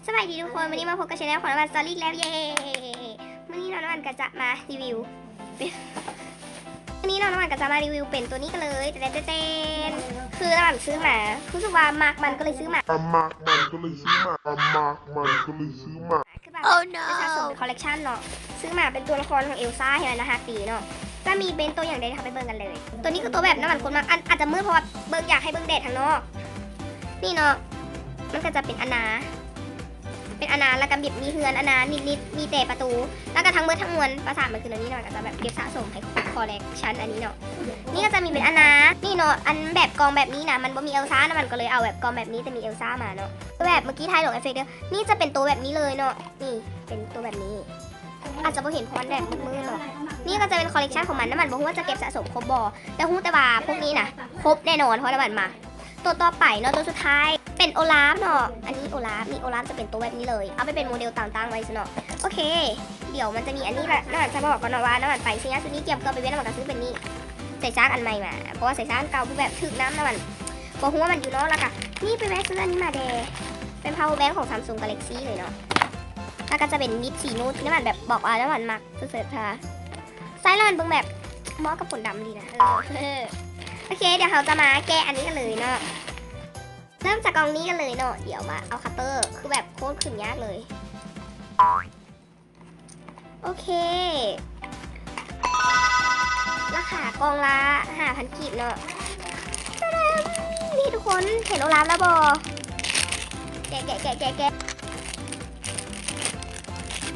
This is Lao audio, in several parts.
ສະບາຍດີທຸກຄົນ ມື້ນີ້ມາພົບກັບແຊນແນວຂອງນ້ຳຫວານສະຕອຣີອີກແລ້ວ ເຢ້ ມື້ນີ້ນ້ອງນ້ຳຫວານກໍຈະມາຣີວິວ ເປັນ ມື້ນີ້ນ້ອງນ້ຳຫວານກໍຈະມາຣີວິວເປັນຕົວນີ້ກັນເລີຍ ແຕ່ແຕ່ນ ຄືນ້ຳຫວານຊື້ມາ ຮູ້ສຶກວ່າມັກມັນກໍເລີຍຊື້ມາ ມັກມັນກໍເລີຍຊື້ມາ ມັກມັນກໍເລີຍຊື້ມາ ຄືແບບ ໂອ້ໂນ ໄປສະສົມເປັນຄໍເລັກຊັນເນາະ ຊື້ມາເປັນຕົວລະຄອນຂອງເອລຊາ ເຫັນແລ້ວໜ້າຮັກດີເນາະ ຈະມີເປັນຕົວຢ່າງໃດ ເຮົາໄປເບິ່ງກັນເລີຍ ຕົວນີ້ຄືຕົວແບບນ້ຳຫວານຄົນມັກ ອັນ ອາດຈະມືດ ເພາະວ່າເບິ່ງ ຢາກໃຫ້ເບິ່ງແດດທາງນອກ ນີ້ເນາະ ມັນກໍຈະເປັນອັນໜາ ເປັນອັນໜາ ແລ້ວກໍແບບມີເຮືອນອັນໜານິດໆ ມີແຕ່ປະຕູ ແລ້ວກໍທັງໝົດທັງມວນປະສານມັນຄືອັນນີ້ເນາະ ກໍຈະແບບເກັບສະສົມໃຫ້ຄໍເລັກຊັນອັນນີ້ເນາະ ນີ້ກໍຈະມີເປັນອັນໜາ ນີ້ເນາະ ອັນແບບກ່ອງແບບນີ້ນະ ມັນບໍ່ມີເອລຊານະ ມັນກໍເລີຍເອົາແບບກ່ອງແບບນີ້ ແຕ່ມີເອລຊາມາເນາະ ແບບເມື່ອກີ້ຖ່າຍລົງເອຟເຟັກເດີ້ ນີ້ຈະເປັນໂຕແບບນີ້ເລີຍເນາະ ນີ້ເປັນໂຕແບບນີ້ ອາດຈະບໍ່ເຫັນ ເພາະມັນແບບມືດໆເນາະ ນີ້ກໍຈະເປັນຄໍເລັກຊັນຂອງມັນ ນ້ຳຫວານບໍ່ຮູ້ວ່າຈະເກັບສະສົມຄົບບໍ່ ແຕ່ຮູ້ແຕ່ວ່າພວກນີ້ນະ ຄົບແນ່ນອນ ເພາະນ້ຳຫວານມັກ ຕົວຕໍ່ໄປເນາະ ຕົວສຸດທ້າຍເປັນໂອລາຟເນາະ ອັນນີ້ໂອລາຟ ນີ້ໂອລາຟຈະເປັນໂຕແບບນີ້ເລີຍ ເອົາໄປເປັນໂມເດລຕັ້ງໆໄວ້ຊະເນາະ ໂອເຄ ດຽວມັນຈະມີອັນນີ້ແຫຼະ ນ້ຳຫວານຈະບອກກ່ອນເນາະວ່ານ້ຳຫວານໄປເຊຍາຊຸດນີ້ ກ່ຽວກັບໄປຫວຽດ ນ້ຳຫວານກໍຊື້ເປັນນີ້ ໃສ່ຊາກອັນໃໝ່ມາ ເພາະວ່າໃສ່ຊາກອັນເກົ່າຄືແບບຖືກນ້ຳ ນ້ຳຫວານບໍ່ຮູ້ວ່າມັນຢູ່ເນາະ ແລ້ວກໍນີ້ໄປແວະຊື້ອັນນີ້ມາແດ່ ເປັນພາວເວີແບັງຂອງ Samsung Galaxy ເລີຍເນາະ ແລ້ວກໍຈະເປັນນິບສີນູດ ນ້ຳຫວານແບບບອກວ່ານ້ຳຫວານມັກສຸດໆ ໃສ່ແລ້ວມັນເບິ່ງແບບເໝາະກັບຂົນດຳດີນະ ເອີ ໂອເຄ ດຽວເຮົາຈະມາແກະອັນນີ້ກັນເລີຍເນາະ ເລີ່ມຈາກກ່ອງນີ້ກັນເລີຍເນາະ ດຽວມາເອົາຄັດເຕີ ຄືແບບໂຄດຂຶ້ນຍາກເລີຍ ໂອເຄ ລາຄາກ່ອງລະຫ້າພັນກີບເນາະ ຕະດາ ນີ້ທຸກຄົນ ເຫັນໂອລາຟແລ້ວບໍ່? ແກະ ແກະ ແກະ ແກະ ແກະ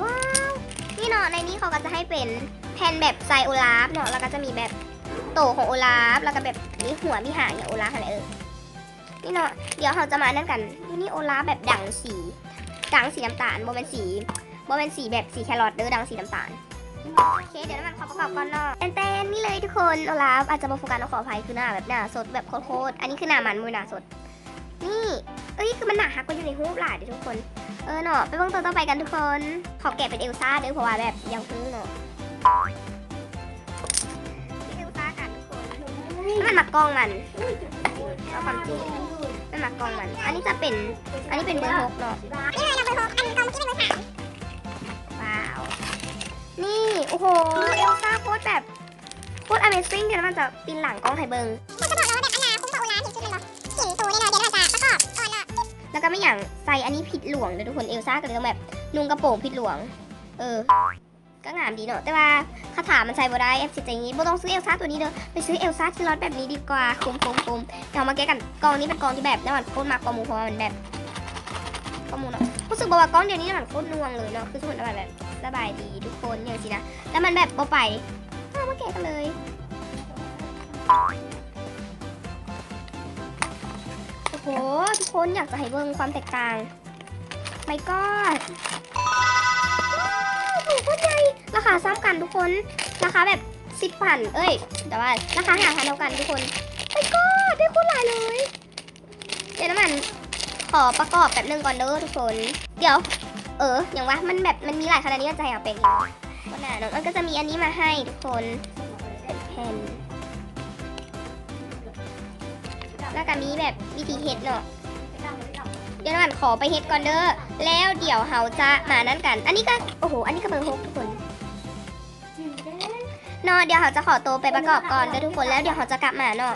ວ້າວ ນີ້ເນາະ ໃນນີ້ເຂົາກໍຈະໃຫ້ເປັນແຜ່ນແບບໃສ່ໂອລາຟເນາະ ແລ້ວກໍຈະມີແບບໂຕຂອງໂອລາຟ ແລ້ວກໍແບບມີຫົວມີຫາງຫຍັງໂອລາຟຫັ້ນແຫຼະ ເອີ ນີ້ເນາະ ດຽວເຮົາຈະມານັ້ນກັນ ຢູ່ນີ້ໂອລາຟແບບດັງສີ ດັງສີນ້ຳຕານ ບໍ່ແມ່ນສີ ບໍ່ແມ່ນສີແບບສີແຄຣອດເດີ້ ດັງສີນ້ຳຕານ ໂອເຄ ດຽວນ້ຳມັນຂໍປະກອບກ່ອນເນາະ ແຕ່ນໆ ນີ້ເລີຍທຸກຄົນ ໂອລາຟ ອາດຈະບໍ່ໂຟກັສເນາະ ຂໍອະໄພ ຄືໜ້າແບບໜ້າສົດແບບໂຄດໆ ອັນນີ້ຄືໜ້າມັນ ບໍ່ແມ່ນໜ້າສົດ ນີ້ ເອີຍ ຄືມັນໜ້າຮັກກວ່າຢູ່ໃນຮູບຫຼາຍເດ້ທຸກຄົນ ເອີເນາະ ໄປເບິ່ງຕົວຕໍ່ໄປກັນທຸກຄົນ ຂໍແກະເປັນເອລຊາເດີ້ ເພາະວ່າແບບຢາກຮູ້ເນາະ ເອລຊາກັນທຸກຄົນ ມັນມັກກ່ອງມັນ ເອົາຄວາມຈິງ ມັນມັກກ່ອງມັນ ອັນນີ້ຈະເປັນ ອັນນີ້ເປັນເບີຫົກເນາະ ນີ້ເລີຍນະ ເບີຫົກ ອັນກ່ອງເມື່ອກີ້ເປັນເບີສາມ ວ້າວ ນີ້ ໂອ້ໂຫ ເອລຊາໂຄດແບບ ໂຄດ amazing ດຽວນ້ຳມັນຈະປິ່ນຫຼັງກ້ອງໃຫ້ເບິ່ງ ແຕ່ຈະບອກເລີຍວ່າແບບອັນນາຄຸ້ມກວ່າໂອລາຟເຫັນຊຸດແມ່ນບໍ່ ເຫັນໂຕແນ່ນອນ ດຽວນ້ຳມັນຈະປະກອບກ່ອນເນາະ ແລ້ວກໍມີຫຍັງ ໃສ່ອັນນີ້ຜິດຫຼວງເດີ້ທຸກຄົນ ເອລຊາກໍເລີຍຕ້ອງແບບນຸ່ງກະໂປງຜິດຫຼວງ ເອີ ກໍງາມດີເນາະ ແຕ່ວ່າຄາຖາມັນໃສ່ບໍ່ໄດ້ ແອັບຊິເຈັງນີ້ ບໍ່ຕ້ອງຊື້ເອລຊາຕົວນີ້ເດີ້ ໄປຊື້ເອລຊາທີ່ລອດແບບນີ້ດີກວ່າ ຄຸ້ມໆໆ ດຽວເຮົາມາແກະກັນ ກ່ອງນີ້ເປັນກ່ອງທີ່ແບບນ້ຳມັນໂຄດມັກກວ່າໝູ່ ເພາະວ່າມັນແບບ ກວ່າໝູ່ເນາະ ຮູ້ສຶກບໍ່ວ່າກ້ອງດຽວນີ້ມັນໂຄດໜ່ວງເລີຍເນາະ ຄືສົມມຸດວ່າແບບ ສະບາຍດີທຸກຄົນ ຫຍັງຊີ້ນະ ແລ້ວມັນແບບບໍ່ໄປ ເອົາມາແກະກັນເລີຍ ໂອ້ໂຫ ທຸກຄົນ ຢາກຈະໃຫ້ເບິ່ງຄວາມແຕກຕ່າງ My god ວ້າວ ໂຄດໃຫຍ່ ລາຄາສ່ຳກັນທຸກຄົນ ລາຄາແບບສິບພັນ ເອີຍ ແຕ່ວ່າລາຄາຫ້າພັນເທົ່າກັນທຸກຄົນ My god ໄດ້ໂຄດຫຼາຍເລີຍ ດຽວນ້ຳມັນຂໍປະກອບແປັບໜຶ່ງກ່ອນເດີ້ທຸກຄົນ ດຽວ ເອີ ຫຍັງວະ ມັນແບບ ມັນມີຫຼາຍຂະໜາດນີ້ ມັນຈະໃຫ້ເອົາເປັນອີກບໍ່ນະເນາະ ມັນກໍຈະມີອັນນີ້ມາໃຫ້ທຸກຄົນ ເປັນແຜ່ນ ແລ້ວກໍມີແບບວິທີເຮັດເນາະ ດຽວນ້ຳມັນຂໍໄປເຮັດກ່ອນເດີ້ ແລ້ວດຽວເຮົາຈະມານັ້ນກັນ ອັນນີ້ກໍ ໂອ້ໂຫ ອັນນີ້ກໍເບີຫົກທຸກຄົນ ເນາະ ດຽວເຮົາຈະຂໍໂຕໄປປະກອບກ່ອນເດີ້ທຸກຄົນ ແລ້ວດຽວເຮົາຈະກັບມາເນາະ